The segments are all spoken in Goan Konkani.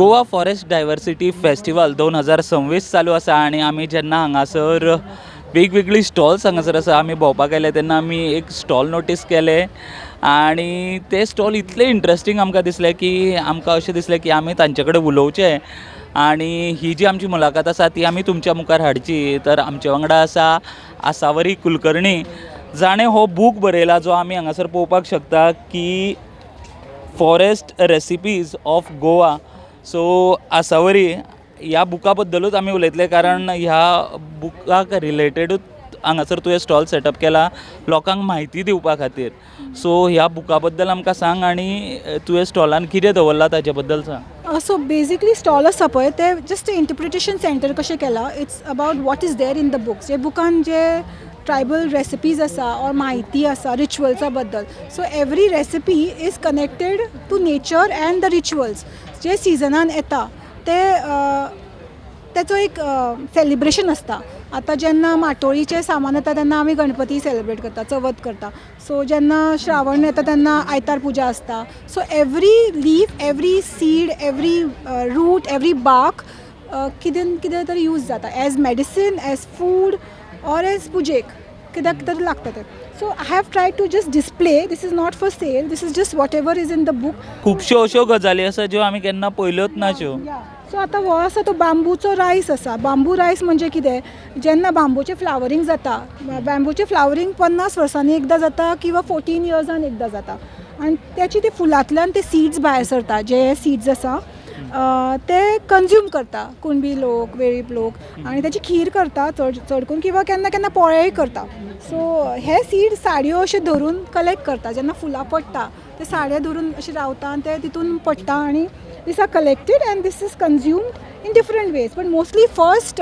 गोवा फॉरेस्ट डायवर्सिटी फेस्टिवल 2026 चालू आसा आनी आमी जेन्ना हांगासर वेगवेगळी स्टॉल्स हांगासर आसा, आमी भोंवपाक आयले तेन्ना आमी एक स्टॉल नोटीस केलें आनी तें स्टॉल इतलें इंट्रस्टींग आमकां दिसलें की आमकां अशें दिसलें की आमी तांचे कडेन उलोवचें आनी ही जी आमची मुलाखत आसा ती आमी तुमच्या मुखार हाडची. तर आमचे वांगडा आसा आसावरी कुलकर्णी, जाणें हो बूक बरयला, जो आमी हांगासर पळोवपाक शकता की forest recipes of Goa. So Asavari, ह्या बुका बद्दलूच आमी उलयतले, कारण ह्या बुकाक रिलेटेडूच हांगासर तुवें स्टॉल सेटअप केला लोकांक म्हायती दिवपा खातीर. सो ह्या बुका बद्दल आमकां सांग आनी तुवें स्टॉलान कितें दवरलां ताचे बद्दल सांग. सो बेजिकली स्टॉल आसा पळय, ते जस्ट इंटरप्रिटेशन सेंटर कशें केलां. It's about what is there in the books. जे बुकान जे ट्रायबल रेसिपीज आसा ऑर म्हायती आसा रिच्युअल्सा बद्दल, so every recipe is connected to nature and the rituals. जे सिजनान येता ते तेचो एक सेलिब्रेशन आसता. आतां जेन्ना माटोळीचें सामान येता तेन्ना आमी गणपती सेलिब्रेट करता, चवथ करता. सो जेन्ना श्रावण येता तेन्ना आयतार पुजा आसता. So every leaf, every seed, every root, every bark कितें कितें तरी यूज जाता as medicine, as food or as पुजेक कित्याक तरी लागता तें. So I have tried to just display. This is not for sale. This is just whatever is in the book. खुबश्यो अश्यो गजाली आसा ज्यो आमी केन्ना पळयल्योच ना श्यो. सो आतां हो आसा तो बांबूचो रायस आसा. बांबू रायस म्हणजे कितें? जेन्ना बांबूचें फ्लावरींग जाता, बांबूचें फ्लावरींग 50 वर्सांनी एकदां जाता किंवा 14 इयर्सान एकदां जाता आनी त्याची ते फुलांतल्यान ते सीड्स भायर सरता. जे सीड्स आसा ते कंज्यूम करता कुणबी लोक, वेळीप लोक आनी त्याची खीर करता चड चड करून किंवा केन्ना केन्ना पोळेय करता. सो हे सीड साडयो अशे धरून कलेक्ट करता. जेन्ना फुलां पडटा ते साडयो धरून अशे रावता आनी ते तितून पडटा आनी this are collected and this is consumed in different ways, but mostly first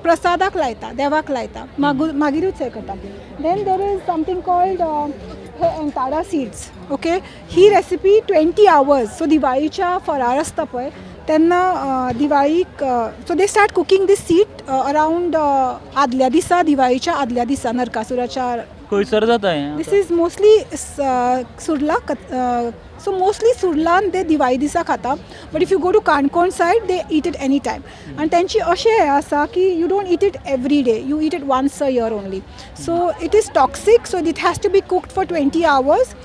प्रसादाक लायता, देवाक लायता, मागीरूच हें करता. Then there is something called हे एंटाडा सीड्स, ओके. ही रेसिपी 20 आवर्स. सो दिवाळीच्या फराळ आसता पळय तेन्ना दिवाळीक, so they start cooking this seed around आदल्या दिसा, दिवाळीच्या आदल्या दिसा, नरकासुराच्या. खंयसर जाता हें? This is mostly Surla. So mostly सुर्लान ते दिवाळी दिसा खाता, but if you go to Canacona side, they eat it any time. आनी तेंची अशें हें आसा की you don't eat it every day, you eat it once a year only. So it is toxic, so it has to be cooked for 20 hours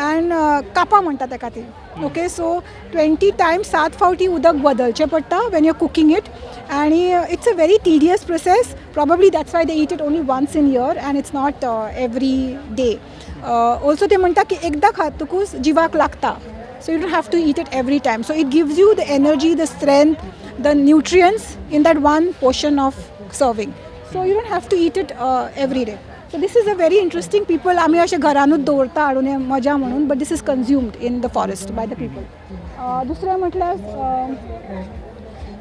and कापां म्हणटा तेका ती. ओके, सो 20 टायम्स, सात फावटी उदक बदलचें पडटा when you are cooking it आनी it's a very tedious process. Probably that's why they eat it only once in year and it's not every day. Also ते म्हणटा की एकदां खातकूच जिवाक लागता, so you don't have to eat it every time. So it gives you the energy, the strength, the nutrients in that one portion of serving, so you don't have to eat it every day. So this is a very interesting people. आमी अशें घरानूच दवरता हाडून हें मजा म्हणून, but this is consumed in the forest by the people. दुसरें म्हटल्यार,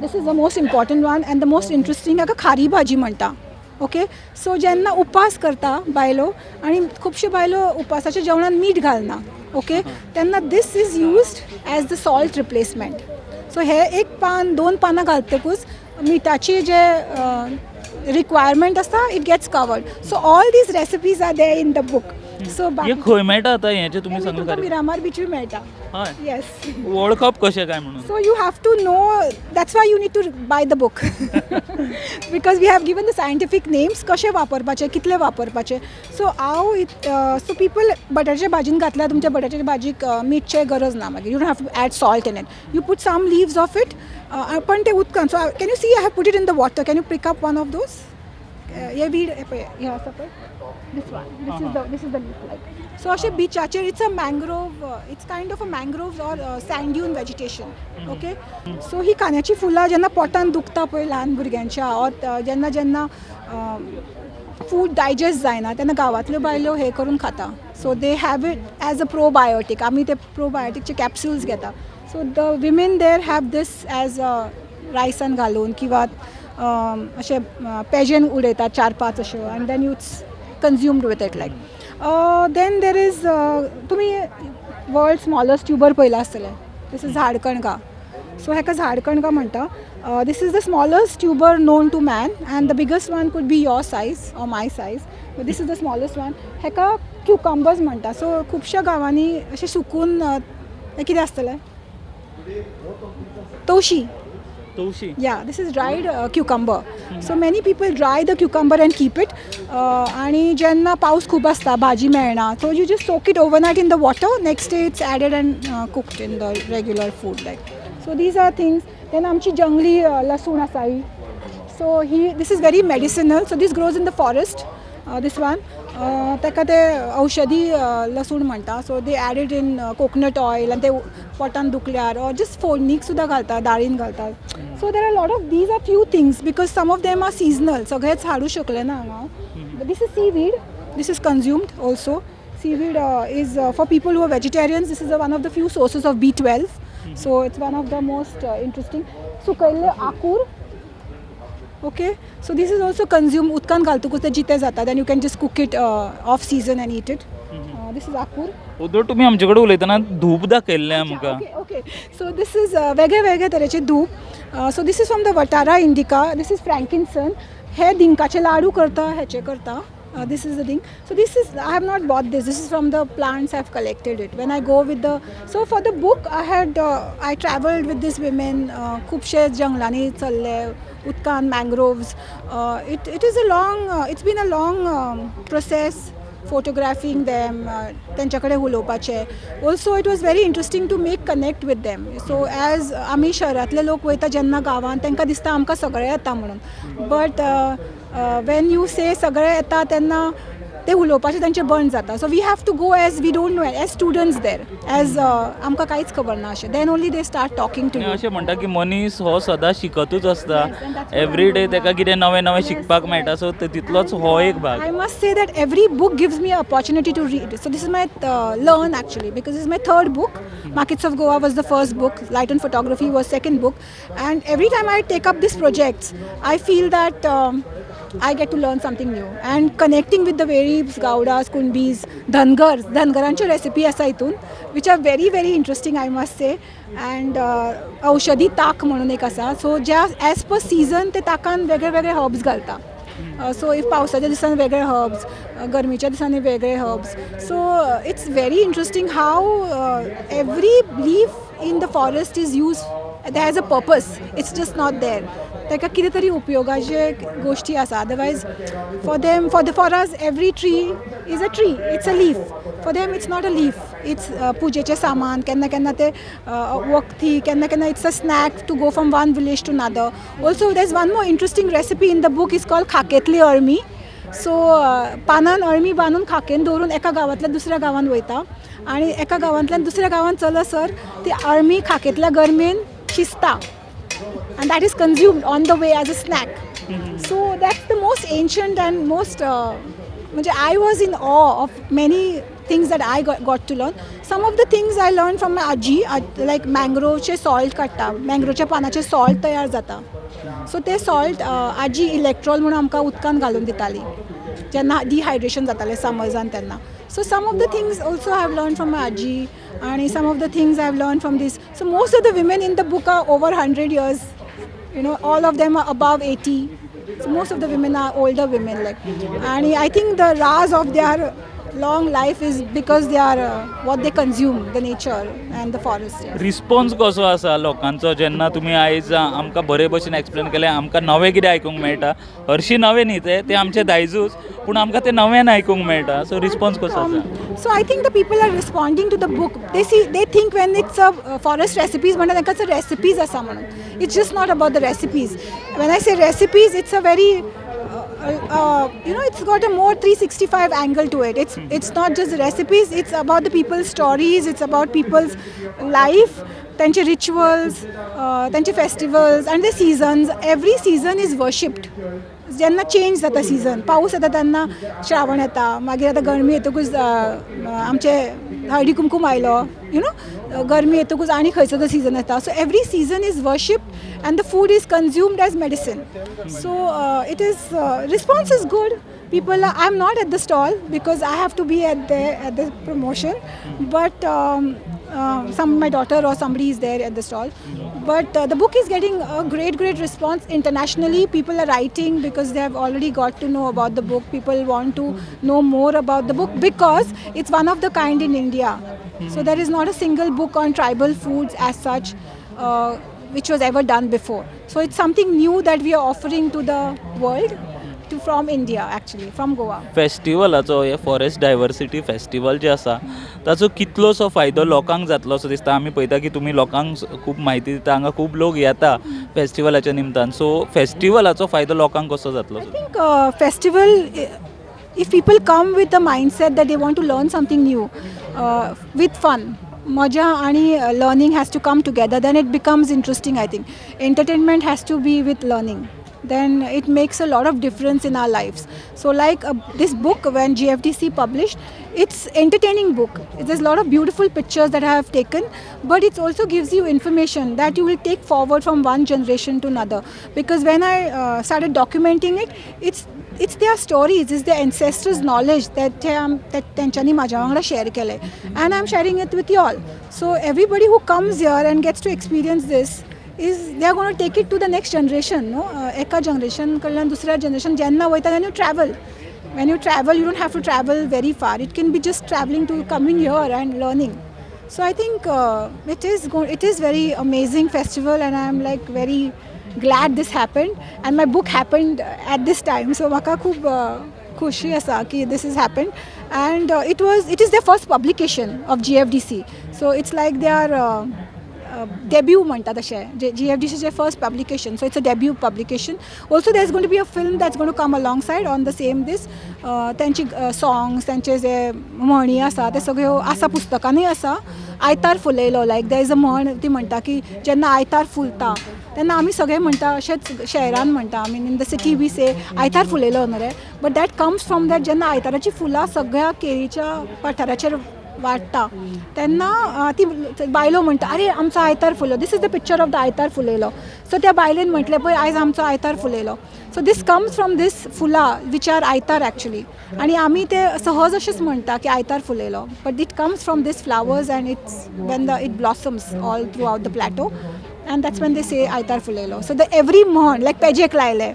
this is the most important one and the most interesting. हाका खारी भाजी म्हणटा. ओके, सो जेन्ना उपास करता बायलो आनी खुबश्यो बायलो उपासाच्या जेवणान मीठ घालना, ओके, तेन्ना this is used as the salt replacement. So हे एक पान, दोन पानां घालतकूच मिठाची जे रिक्वायरमेंट आसता, it gets covered. So all these recipes are there in the book. So हे खंय मेळटा आतां हें जें तुमी सांगला? मिरामार बिचूय मेळटा. हय? येस. वळखप कशें काय म्हणून? So you have to know, that's why you need to buy the book, because we have given the scientific names, कशे वापरपाचे, कितले वापरपाचे. सो हांव, सो पीपल बटाट्याच्या भाजीन घातल्यार तुमच्या बटाट्याच्या भाजीक मीठचे गरज ना मागीर. You don't have to add salt in it. You put some leaves of it, पण ते उदकान. So can you see, I have put it in the water. Can you pick up one of those? हे वीड हे पळय, हे आसा पळय, this one, this is the leaf like. So अशें बिचाचेर, it's a mangrove, it's kind of a mangrove or sand dune vegetation, okay. So ही कांद्याची फुलां जेन्ना पोटान दुखता पळय ल्हान भुरग्यांच्या ऑर जेन्ना जेन्ना फूड डायजेस्ट जायना तेन्ना गांवांतल्यो बायलो हे करून खाता. So they have it as a probiotic. आमी ते प्रोबायोटीकचे कॅप्स्युल्स घेता. So the women there have this as a रायसान घालून किंवा अशें पेजेन उडयतात चार पांच अश्यो आनी then you consumed with it like. Then there is, तुमी वर्ल्ड स्मॉलस्ट ट्युबर पळयलां आसतलें. This is झाडकणगा. सो हेका झाडकणगा म्हणटा. This is the smallest tuber known to man and the biggest one could be your size or my size. This is the smallest one. हेका क्युकंबर्स म्हणटा. सो खुबश्या गांवांनी अशें सुकून हें कितें आसतलें? तवशी. तवशी. Yeah, this is dried cucumber. So many people dry the cucumber and keep it. आणि जेन्ना पावस खूब आसता, भाजी मेळना, so you just soak it overnight in the water. Next day it's added and cooked in the regular food like. So these are things. Then आमची जंगली लसूण आसा ही. सो ही, this is very medicinal. So this grows in the forest, this one. ताका ते औषधी लसूण म्हणटा. So they add it in coconut oil आनी ते पोटान दुखल्यार ऑर जस्ट फोडणीक सुद्दां घालता, दाळीन घालता. So there are lot of, these are few things because some of them are seasonal. सगळेच हाडूं शकले ना हांगा. This is seaweed. This is consumed also. Seaweed is for people who are vegetarians. This is one of the few sources of B12, so it's one of the most interesting. सुकयल्ले आकूर. Okay, so this is also consume. उदकान घालतकूच ते जिते जाता. Then you can just cook it off season and eat it. This is आकूर. ओदोळ तुमी आमचे कडेन उलयतना धूप दाखयल्लें आमकां. Okay, so this is वेगळे वेगळे तरेचे धूप. So this is from the Watara indica. This is frankincense. हे डिंकाचे लाडू करता, हेचे करता. This is the thing. So this is, I have not bought this. This is from the plants I have collected it when I go with the, so for the book I had, I travelled with this women. खुबशे जंगलांनी चल्ले, उदकान, mangroves. It is a long, it's been a long process photographing them, तेंच्या कडेन उलोवपाचें. Also it was very interesting to make connect with them. So as आमी शहरांतले लोक वयता जेन्ना गांवांत, तांकां दिसता आमकां सगळें येता म्हणून, बट when you से सगळें येता तेन्ना ते उलोवपाचें तेंचें बंद जाता. So we have to go as we don't know, as students there, as आमकां कांयच खबर ना अशें. Then only they start talking to आनी you. अशें म्हणटा की मनीस हो सदां शिकतूच आसता. Yes, and that's what every I'm day ताका कितें नवें नवें शिकपाक मेळटा. सो तितलोच हो एक भाग. I must say that every book gives me an opportunity to read. So this is my learn actually, because this is my third book. Markets of Goa was the first book. Light on Photography was second book. And every time I take up these projects, I feel that I get to learn something new. And connecting with the Veribs, Gaudas, Kunbis, Dhangars, धनगरांच्यो रेसिपी आसा हितून, which are very very interesting, I must say. And औषधी ताक म्हणून एक आसा. सो ज्या एज पर सीजन ते ताकान वेगळे वेगळे हर्ब्स घालता. सो if पावसाच्या दिसांनी वेगळे हर्ब्स, गरमेच्या दिसांनी वेगळे herbs. So it's very interesting how every leaf in the forest is use, that has a purpose. It's just not there. ताका कितें तरी उपयोगाचे गोश्टी आसा. Otherwise for them, for us every tree is a tree, it's a leaf. For them it's not a leaf, it's पुजेचें सामान. केन्ना केन्ना ते वखदी, केन्ना केन्ना it's a snack to go from one village to another. Also there is one more interesting recipe in the book, is called खाकेंतली अळमी. सो पानान अळमी बांदून खाकेन दवरून एका गांवांतल्यान दुसऱ्या गांवांत वयता आनी एका गांवांतल्यान दुसऱ्या गांवांत चलसर ती अळमी खाकेंतल्या government शिजता and that is consumed on the way as a snack. So that's the most ancient and most, म्हणजे I was in awe of many things that I got to learn. Some of the things I learn from my आजी, लायक मँग्रोवचे सॉल्ट काडटा, मँग्रोवच्या पानाचें सॉल्ट तयार जाता. सो ते सॉल्ट आजी इलेक्ट्रॉल म्हणून आमकां उदकान घालून दिताली जेन्ना डिहायड्रेशन जातालें समर्सान तेन्ना. So some of the things also I have learn from my आजी आनी some of the things I have learn from this. So most of the women in the book are over 100 years. All of them are above 80. So most of the women are older women, like, and I think the Raj of their long life is because they are what they consume, the nature and the forest. Yes. Response कसो आसा लोकांचो जेन्ना तुमी आयज आमकां बरे भशेन एक्सप्लेन केलें, आमकां नवें कितें आयकूंक मेळटा? हरशीं नवें न्ही तें, तें आमचें दायजूच, पूण आमकां तें नव्यान आयकूंक मेळटा. सो रिस्पॉन्स कसो आसा? So I think the people are responding to the book. They see, they think when it's a forest recipes म्हणटा तांकां recipes आसा म्हणून. It's just not about the recipes. When I say recipes, it's a very it's got a more 365 angle to it. It's not just recipes. It's about the people's stories. It's about people's life, त्यांचे rituals, त्यांचे festivals and the seasons. Every season is worshipped. जेन्ना चेंज जाता सीजन, पावस येता तेन्ना श्रावण येता, मागीर आतां गरमी येतकूच आमचे हळदी कुमकूम आयलो, you know, गरमी येतकूच आनी खंयचो तो सीजन येता. So every season is worshipped and the food is consumed as medicine. So it is, response is good. People are, I'm not at the stall because I have to be at the promotion, but some, my daughter or somebody is there at the stall. But the book is getting a great great response internationally. People are writing because they have already got to know about the book. People want to know more about the book because it's one of the kind in India. So there is not a single book on tribal foods as such which was ever done before. So it's something new that we are offering to the world to from India, actually from Goa. फेस्टिवलाचो हे फॉरेस्ट डायवर्सिटी फेस्टिवल जे आसा ताचो कितलोसो फायदो लोकांक जातलो असो दिसता? आमी पळयता की तुमी लोकांक खूब म्हायती दिता, हांगा खूब लोक येता फेस्टिवलाच्या निमतान. सो फेस्टिवलाचो फायदो लोकांक कसो जातलो? I think festival, if people come with the mindset that they want to learn something new with fun, मजा आणि learning has to come together, then it becomes interesting. I think entertainment has to be with learning, then it makes a lot of difference in our lives. So like this book, when GFDC published, it's entertaining book. There's a lot of beautiful pictures that I have taken, but it also gives you information that you will take forward from one generation to another. Because when I started documenting it, it's their stories, it's their ancestors' knowledge that that तेंच्यांनी म्हाज्या वांगडा share केलें, and I'm sharing it with you all. So everybody who comes here and gets to experience this is they are going to take it to the next generation, no? एका जनरेशन कडल्यान दुसऱ्या जनरेशन जेन्ना वयता, then you travel. When you travel, you don't have to travel very far. It can be just traveling to coming here and learning. So I think it is very amazing festival, and I am like very glad this happened, and my book happened at this time. So म्हाका खूब खुशी आसा की this is happened, and it is their first publication of GFDC. So it's like their debut म्हणटा तशें, जीएफडीसीचें first publication. So it's a debut publication. Also there is going to be a film that's going to come alongside on the same this. तेंची songs, तेंचे जे म्हणी आसा ते सगळ्यो आसा, पुस्तकांनी आसा. आयतार फुलयलो, लायक there is a म्हण, ती म्हणटा की जेन्ना आयतार फुलता तेन्ना आमी सगळे म्हणटा, अशेंच शहरान म्हणटा, I mean, in the city we say आयतार फुलयलो न्हू रे, but that comes from that जेन्ना आयताराची फुलां सगळ्या केरीच्या पठाराचेर वाडटा तेन्ना ती बायलो म्हणटा, "आरे, आमचो आयतार फुललो." This is the picture of the आयतार फुलयलो. सो त्या बायलेन म्हटलें, "पळय, आयज आमचो आयतार फुलयलो." So this comes from this फुलां which are आयतार एक्चुली, आनी आमी ते सहज अशेंच म्हणटा की आयतार फुलयलो, but it comes from this flowers, and it's when the it blossoms all throughout the plateau, and that's when they say आयतार फुलयलो. So the every म्हण, लायक पेजेक लायले,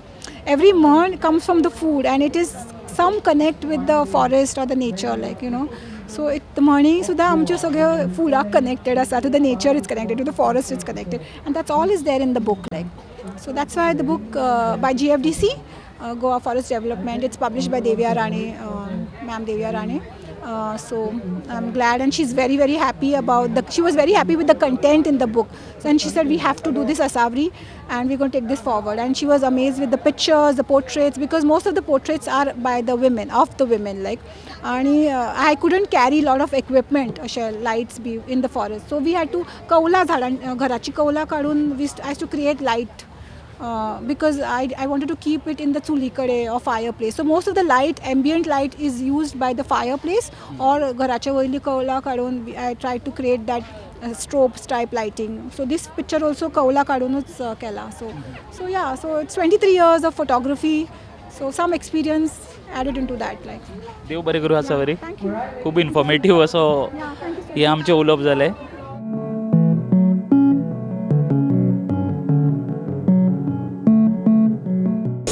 every म्हण comes from the food, and it is some connect with the forest or the nature, like. So it म्हणी सुद्दां आमच्यो सगळ्यो फुडाक कनेक्टेड आसा, to the nature is connected, to the forest is connected, and that's all is there in the book, like. So that's why the book by GFDC, Goa Forest Development, it's published by Devya Rane, ma'am Devya Rane. So I'm glad, and she's very very happy about the. She was very happy with the content in the book. So, and she said we have to do this Asavari, and we're going to take this forward. And she was amazed with the pictures, the portraits, because most of the portraits are by the women, of the women, like. आणि I couldn't carry lot of equipment अशे lights be in the forest, so we had to कौला झाडां, घराची कौलां काडून we I to create light because I wanted to keep it in the चुली कडेन or fireplace. So most of the light, ambient light, is used by the fireplace or घराच्या वयली कौलां काडून I try to create that strobes type lighting. So this picture also कौलां काडूनच केला. So yeah, so it's 23 years of photography. So some experience added into that, like. देव बरें करूं आसावरी. Thank you. खूब इन्फॉर्मेटीव असो Yeah, thank you so हे आमचें उलोवप जालें.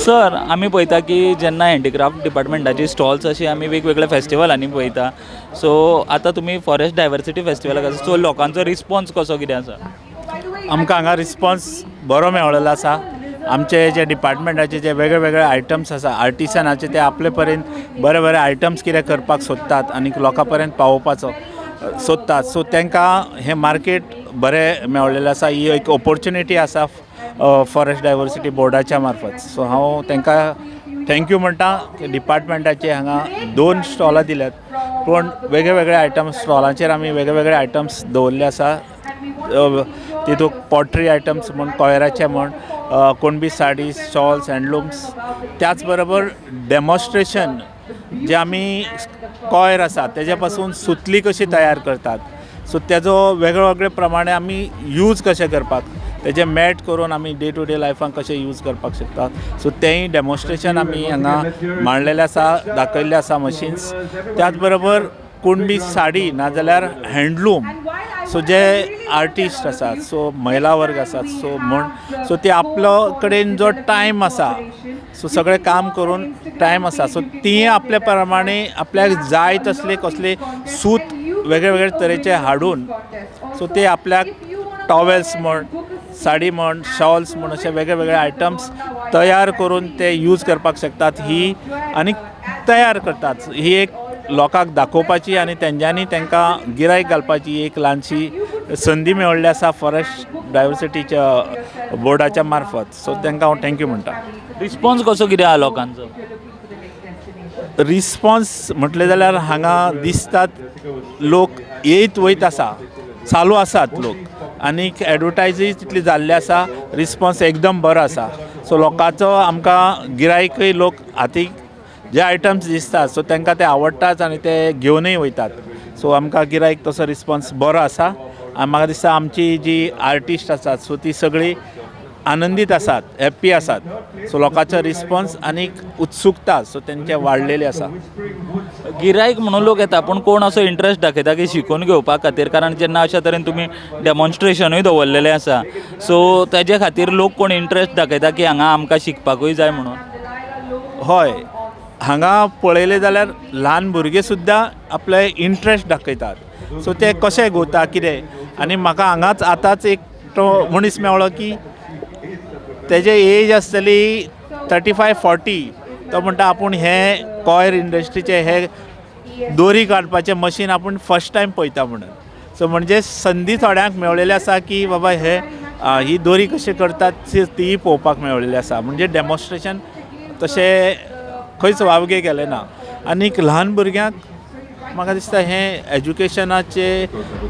सर, आमी पळयता की जेन्ना हँडीक्राफ्ट डिपार्टमेंटाची स्टॉल्स अशी आमी वेगवेगळ्या फेस्टिवलांनी पळयता, सो आतां तुमी फॉरेस्ट डायवर्सिटी फेस्टिवलाक आसा, सो लोकांचो रिस्पॉन्स कसो कितें आसा? आमकां हांगा रिस्पॉन्स बरो मेळलेलो आसा. आमचे जे डिपार्टमेंटाचे जे वेगळे वेगळे आयटम्स आसा आर्टिसनाचे, ते आपले पर्यंत बरे बरे आयटम्स कितें करपाक सोदतात आनी लोकां पर्यंत पावोवपाचो सोदतात. सो तांकां हें मार्केट बरें मेळलेलें आसा. ही एक ऑपोर्चुनिटी आसा फॉरेस्ट डायवर्सिटी बोर्डाच्या मार्फत. सो हांव तांकां thank you म्हणटा की डिपार्टमेंटाचे हांगा दोन स्टॉलां दिल्यात, पूण वेगळे वेगळे आयटम्स स्टॉलांचेर आमी वेगळे वेगळे आयटम्स दवरले आसा. तितूंत पॉटरी आयटम्स म्हण, कॉयराचे म्हण, कुणबी साडी, शॉल्स, हँडलूम्स, त्याच बरोबर डेमॉन्स्ट्रेशन जे आमी कॉयर आसा तेजे पासून सुतली कशी तयार करतात, सो तेजो वेगळे वेगळे प्रमाणे आमी यूज कशें करपाक, तेजे मॅट करून आमी डे टू डे लायफान कशें यूज करपाक शकता, सो तेंय डेमॉन्स्ट्रेशन आमी हांगा मांडलेलें आसा, दाखयल्लें आसा मशिन्स. त्याच बरोबर कुणबी साडी नाजाल्यार हँडलूम, सो जे आर्टिस्ट आसात, सो महिला वर्ग आसात, सो म्हण सो ते आपलो कडेन जो टायम आसा, सो सगळें काम करून टायम आसा, सो ती आपल्या प्रमाणे आपल्याक जाय तसले कसले सूत वेगळे वेगळे तरेचे हाडून सो ते आपल्याक टॉवेल्स म्हण, साडी म्हण, शॉल्स म्हण, अशे वेगळे वेगळे आयटम्स तयार करून ते यूज करपाक शकतात. ही आनी तयार करतात ही एक लोकांक दाखोवपाची आनी तेंच्यांनी तांकां गिरायक घालपाची एक ल्हानशी संदी मेळिल्ली आसा फॉरेस्ट डायवर्सिटीच्या बोर्डाच्या मार्फत. सो तांकां हांव thank you म्हणटा. रिस्पॉन्स कसो कितें आहा लोकांचो? रिस्पॉन्स म्हटलें जाल्यार हांगा दिसतात लोक येयत वयत आसा, चालू आसात लोक आनीक एडवर्टायजूय तितली जाल्ली आसा. रिस्पॉन्स एकदम बरो आसा. सो लोकांचो आमकां गिरायकय लोक हातीक जे आयटम्स दिसतात सो तांकां ते आवडटाच आनी ते घेवनूय वयतात. सो आमकां गिरायक तसो रिस्पॉन्स बरो आसा आनी म्हाका दिसता आमची जी आर्टिस्ट आसात सो ती सगळीं आनंदीत आसात, हॅप्पी आसात. सो लोकांचो रिस्पॉन्स आनी उत्सुकता सो तेंचे वाडलेली आसा. गिरायक म्हणून लोक येता, पूण कोण असो इंट्रस्ट दाखयता की शिकून घेवपा खातीर? कारण जेन्ना अशा तरेन तुमी डेमॉन्स्ट्रेशनूय दवरलेलें आसा, सो तेजे खातीर लोक कोण इंट्रस्ट दाखयता की हांगा आमकां शिकपाकूय जाय म्हणून? हय, हांगा पळयलें जाल्यार ल्हान भुरगे सुद्दां आपले इंट्रस्ट दाखयतात. सो ते कशे घुंवता कितें, आनी म्हाका हांगाच आतांच एक तो मनीस मेवळो की तेजे एज आसतली 35-40, तो म्हणटा आपूण हें कॉयर इंडस्ट्रीचें हे दोरी काडपाचें मशीन आपूण फर्स्ट टायम पळयता म्हणून. सो म्हणजे संदी थोड्यांक मेवलेली आसा की बाबा हे ही दोरी कशी करतात तीय पळोवपाक मेवलेली आसा. म्हणजे डेमॉन्स्ट्रेशन तशें खंयच वावगे गेलें ना. आनीक ल्हान भुरग्यांक म्हाका दिसता हें एज्युकेशनाचे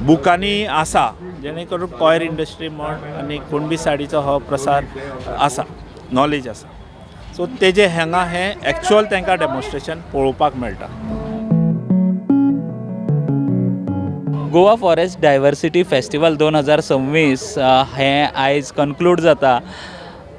बुकांनी आसा, जेणे करून कॉयर इंडस्ट्री म्हण आनी कुणबी साडीचो हो प्रसार आसा, नॉलेज आसा. सो तेजें हांगा हें एक्चुअल तांकां डेमॉन्स्ट्रेशन पळोवपाक मेळटा. गोवा फॉरेस्ट डायवर्सिटी फेस्टिवल 2026 हें आयज कन्क्लूड जाता.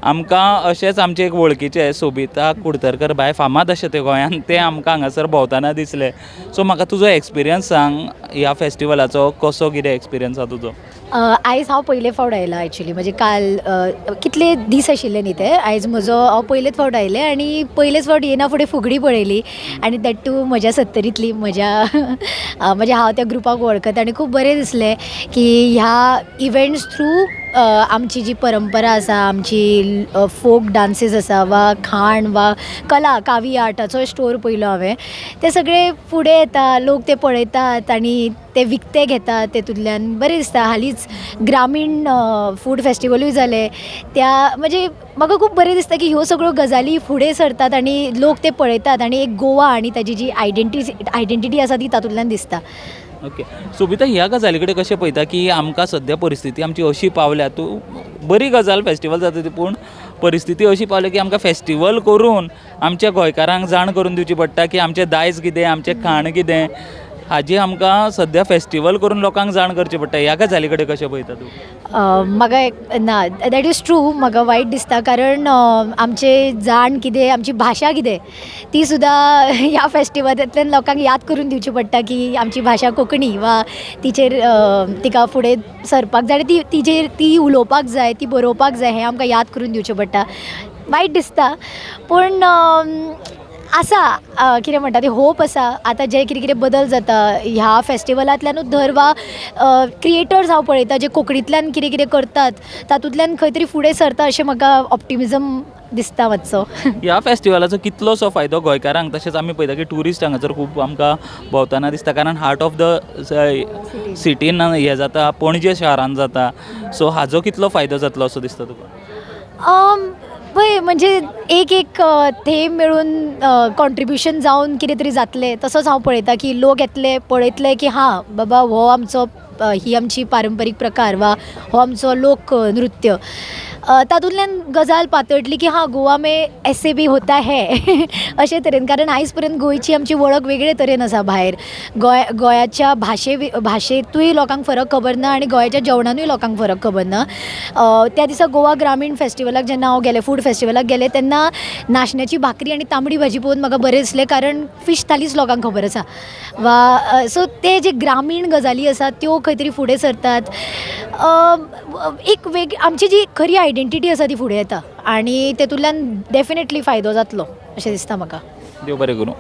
आमकां अशेंच आमचे एक वळखीचे सोबिता कुडतरकर बाय, फामाद अशें ते गोंयान, ते आमकां हांगासर भोंवतना दिसले. सो म्हाका तुजो एक्सपिरियन्स सांग ह्या फेस्टिवलाचो, कसो कितें एक्सपिरियन्स आहा तुजो? आयज हांव पयले फावट आयलां एक्चुली, म्हणजे काल कितले दीस आशिल्ले न्ही ते, आयज म्हजो हांव पयलेच फावट आयलें आनी पयलेच फावट येना फुडें फुगडी पळयली आनी that two म्हज्या सत्तरींतली म्हज्या म्हणजे हांव त्या ग्रुपाक वळखता आनी खूब बरें दिसलें की ह्या इवेंट्स थ्रू आमची जी परंपरा आसा, आमची फोक डांसीस आसा वा खाण वा कला कावी आर्टाचो स्टोर पयलो हांवें, ते सगळे फुडें येता, लोक ते पळयतात आनी ते विकते घेतात तेतूंतल्यान बरें दिसता. हालींच ग्रामीण फूड फेस्टिवलूय जालें, त्या म्हणजे म्हाका खूब बरें दिसता की ह्यो सगळ्यो गजाली फुडें सरतात आनी लोक ते पळयतात आनी एक गोवा आनी ताजी जी आयडेंटिटी आसा ती तातूंतल्यान दिसता. ओके सोबिता, ह्या गजाली कडेन कशें पळयता की आमकां सद्या परिस्थिती आमची अशी पावल्या, तूं बरी गजाल फेस्टिवल जाता ती, पूण परिस्थिती अशी पावल्या की आमकां फेस्टिवल करून आमच्या गोंयकारांक जाण करून दिवची पडटा की आमचें दायज कितें, आमचें खाण कितें, हाजी आमकां सद्या फेस्टिवल करून लोकांक जाण करची पडटा. ह्या गजाली कडेन कशें पळयता तूं? म्हाका एक ना, that is true, म्हाका वायट दिसता कारण आमचें जाण कितें, आमची भाशा कितें ती सुद्दां ह्या फेस्टिवलांतल्यान लोकांक याद करून दिवची पडटा की आमची भाशा कोंकणी वा तिचेर तिका फुडें सरपाक जाय आनी तिचेर ती उलोवपाक जाय, ती बरोवपाक जाय, हें आमकां याद करून दिवचें पडटा. वायट दिसता पूण आसा कितें म्हणटा ती होप आसा. आतां जे कितें कितें बदल जाता ह्या फेस्टिवलांतल्यानूच धर वा क्रिएटर्स हांव पळयता जे कोंकणींतल्यान कितें कितें करतात तातूंतल्यान खंय तरी फुडें सरता अशें म्हाका ऑप्टिमिजम दिसता मातसो. ह्या फेस्टिवलाचो कितलोसो फायदो गोंयकारांक, तशेंच आमी पळयता की ट्युरिस्ट हांगासर खूब आमकां भोंवतना दिसता, कारण हार्ट ऑफ the सिटीन हें जाता, पणजे शहरान जाता, सो हाजो कितलो फायदो जातलो असो दिसता तुका? पळय म्हणजे एक एक थेंब मेळून कॉन्ट्रिब्युशन जावन कितें तरी जातलें, तसोच हांव पळयता की लोक येतले पळयतले की हां बाबा हो आमचो ही आमची पारंपारीक प्रकार वा हो आमचो लोक नृत्य, तातूंतल्यान गजाल पातळटली की हां गोवा में ऐसे भी होता है अशे तरेन. कारण आयज पर्यंत गोंयची आमची वळख वेगळे तरेन आसा भायर, गोंयाच्या भाशेंतूय लोकांक फरक खबर ना आनी गोंयाच्या जेवणानूय लोकांक फरक खबर ना. त्या दिसा गोवा ग्रामीण फेस्टिवलाक जेन्ना हांव गेलें, फूड फेस्टिवलाक गेलें, तेन्ना नाशण्याची भाकरी आनी तांबडी भाजी पळोवन म्हाका बरें दिसलें, कारण फीश थालीच लोकांक खबर आसा वा सो ते जे ग्रामीण गजाली आसा त्यो खंय तरी फुडें सरतात. एक वेग आमची जी खरी आयडेंटिटी आसा ती फुडें येता आनी तेतूंतल्यान डेफिनेटली फायदो जातलो अशें दिसता म्हाका. देव बरें करूं.